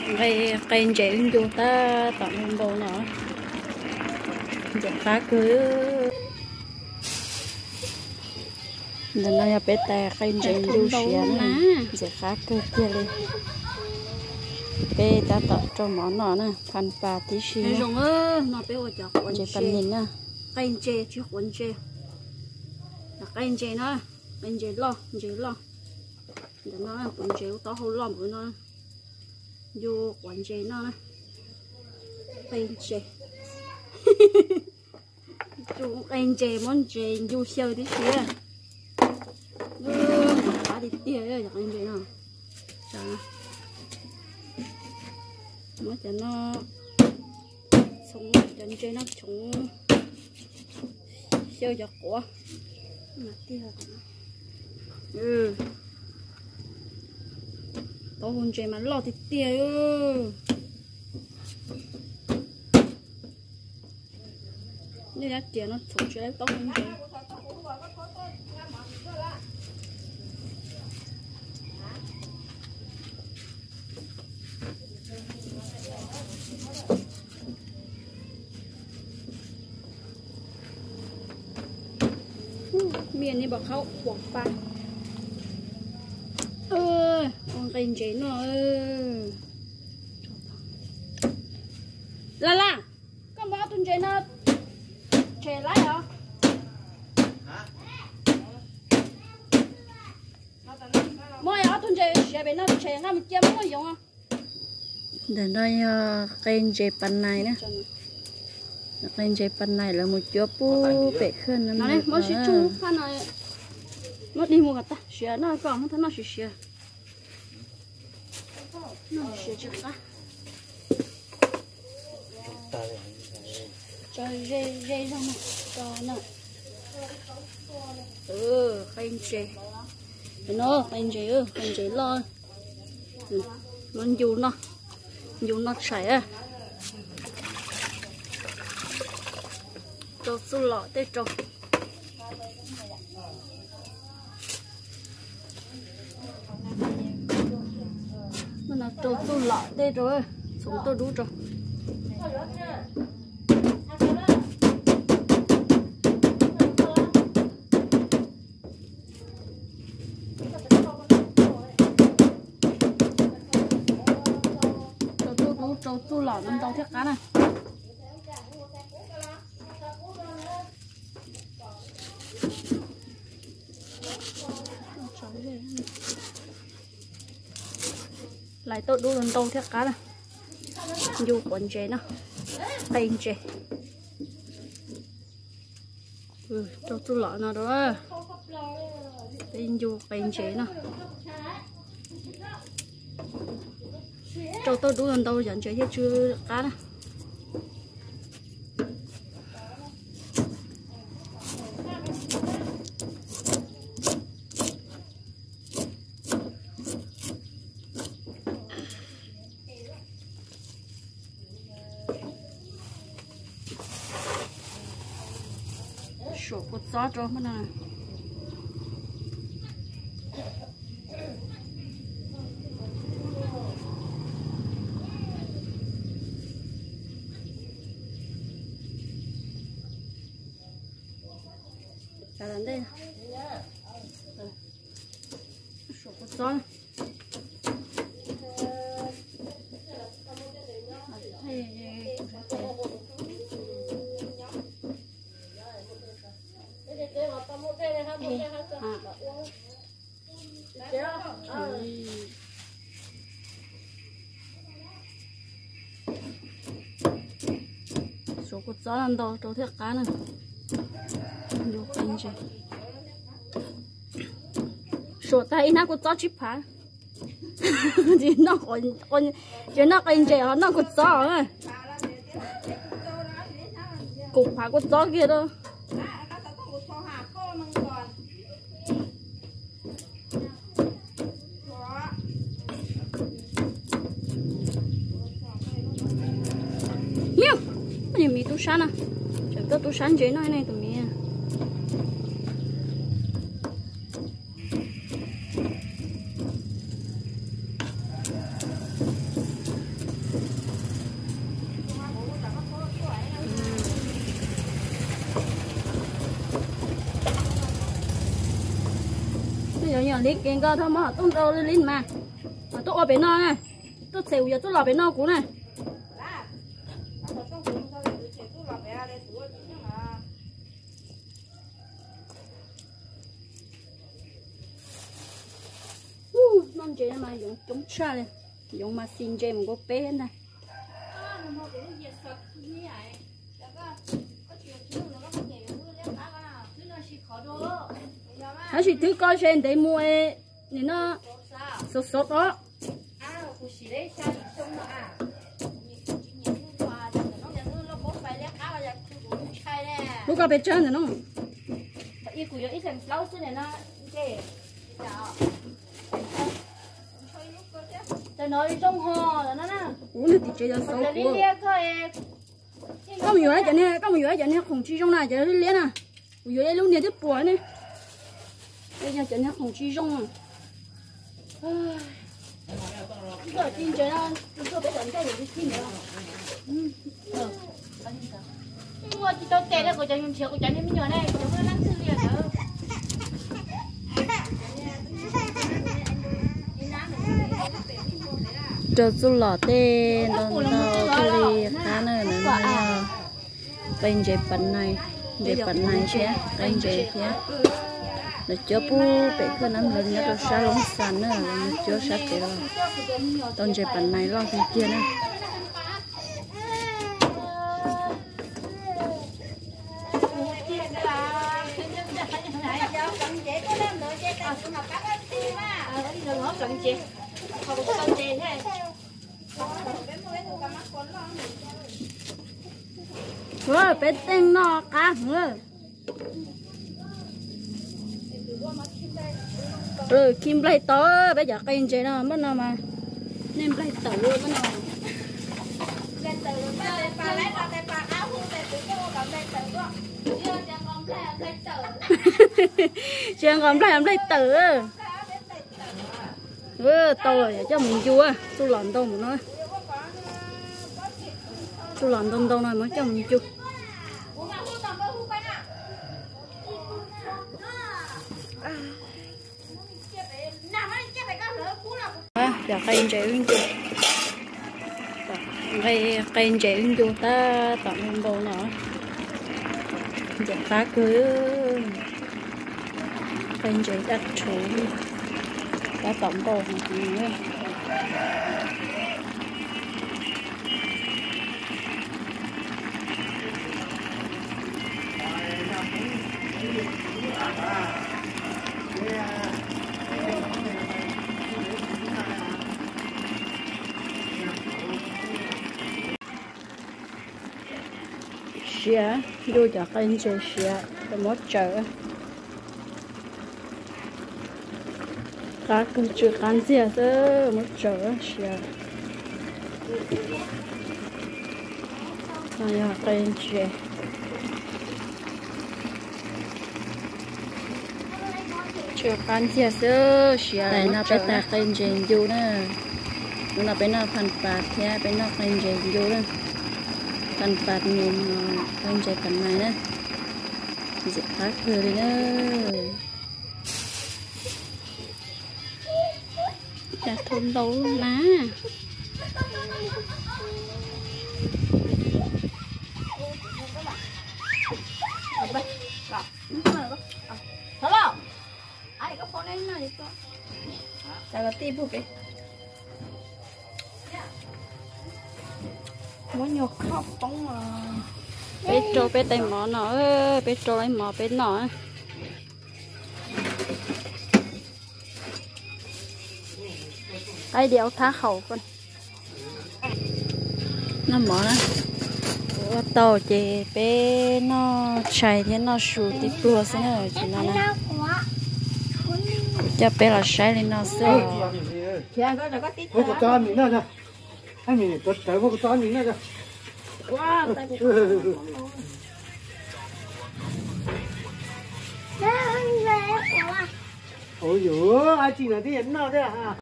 Nqe, nqe ntses wb ncu tab tom npau no, ntxim qab kawg. Ntawm no yog peb tais qe ntses ncu siav na, ntxim qab kawg kiag li. Peb tab tom rau mov noj na, phan pas tib si, ntses pas nis na. Qe ntses tsis quav ntses, qe ntses na, qe ntses loj, ntses loj. Ntawm no quav ntses ua taub hau loj npaum no, ncu quav ntses noj na. Qe ntses, ncu qe ntses, muab ntses ncu xyaw tib si. Ntxim qab tiag tiag cov qe ntses no. Muab cov no, txhoov cov ntses no txhoov xyaw cov quav. Taub hau ntses mas loj tiag tiag. Nej dab riam no txhoov tsis tau taub hau ntses. Miaj nej pom qab uas pa, ua nqe ntses noj. Laj Laj, koj muab ob tug ntses no tshem laib os. Muab ob tug ntses siav pem no tshem nqa mus cia muab noj yoov. Ntawm no yog qe ntses pas nais na. Qe ntses pas nais lawv mus cuab pub pem khawb no. Muab sib tshooj phaj no, muab dig mus kom tag siav noj, koj muab thawb noj siav siav. Noj siav tsis qab. Tso ze ze zog no, tso no. Qe ntses, no qe ntses, qe ntses loj. Muab ncu noj, ncu noj tshais. Rau txuj lom tej rau. Rau txuj lom tej rau, txhoov tuaj dub rau. Rau tuaj dub, rau txuj lom ntau thiab qab na. Lais tuaj dub ntau thiab qab na. Ncu quav ntses no, qe ntses. Rau txuj lom no rau, peb ncu qe ntses no. Rau tuaj dub ntau yom, ntses thiaj tsw qab na. Suam kua txob rau no. Suam kua txob. Suav kua txob ntau rau thiaj qab na. Suav tag ib hnab kua txob tsib phav. Ces noj qe ntses ho noj kua txob. Kaum phav kua txob kiag rau. Miv, koj niag miv tub sab na, tseem tuaj tub sab ntses noj ne tus miv. Li kev nkaus thaum mas tuaj nrau li mas, tuaj ua pem no na, tuaj txhem kuv yog tuaj los pem no kuv na. Noj ntses mas yoov coob tshaj li, yoov mas xis ntses mus nkaus peb ntag. Tab sis twb koj se ntev mus, nim no xov xov os. Lub koj pes tsawg ntawm no? Ub, nws tim tsev yog xauv kuv. Koj mus yuav cov niag, koj mus yuav cov niag khoom tsis zoo na, cov liab liab na. Kuv yuav ib lub niag twb puas ne. Yog cov niag khoom tsis zoo. Rau txuj lom tej ntau ntau thiaj li qab na, qe ntses pas nais, ntses pas nais thiab qe ntses thiab. Lawv cuab pub pem khaj nab nplog nyob rau sab Loob Xas na, lawv cuab sab pem los tau ntses pas nais loj kawg kiag na. Peb teej noj qab heev. Khi nplaig tau, peb cov qe ntses no npaj no mas nej nplaig tawm no. Tsis nqos nplaig, nplaig tawm. Tau lawm, coj mus ncu, txuj lom ntau mus no. Txuj lom ntau ntau no mas coj mus ncu. Cov qe ntses wb ncu, qe ntses wb ncu tab tom npau no, ntxim qab kawg. Qe ntses daj rhuv tab tom npau. Siav, ncu cov qe ntses siav, muab tsaws. Qab kawg, tsw qab ntxiag xwb, muab tsaws siav. No yog qe ntses. Tsw qab ntxiag xwb, siav. Tam no peb tas qe ntses ncu na. Hnub no peb noj phaj pas thiab peb noj qe ntses ncu na. Phaj pas num, qe ntses pas nais na. Ntxim qab kawg li na. Cas thaum ntau na. Muab nyuag khob poob. Peb rau peb tais mov no, peb rau tais mov peb noj. Qaib diav thab haum. Noj mov na, ua tau ces peb noj tshais thiab noj su tib pluag xwb na, tsis no na. Kuv coj peb los saib li no xwb os. Ua yuav, ab tsi no twb yog noj thiab.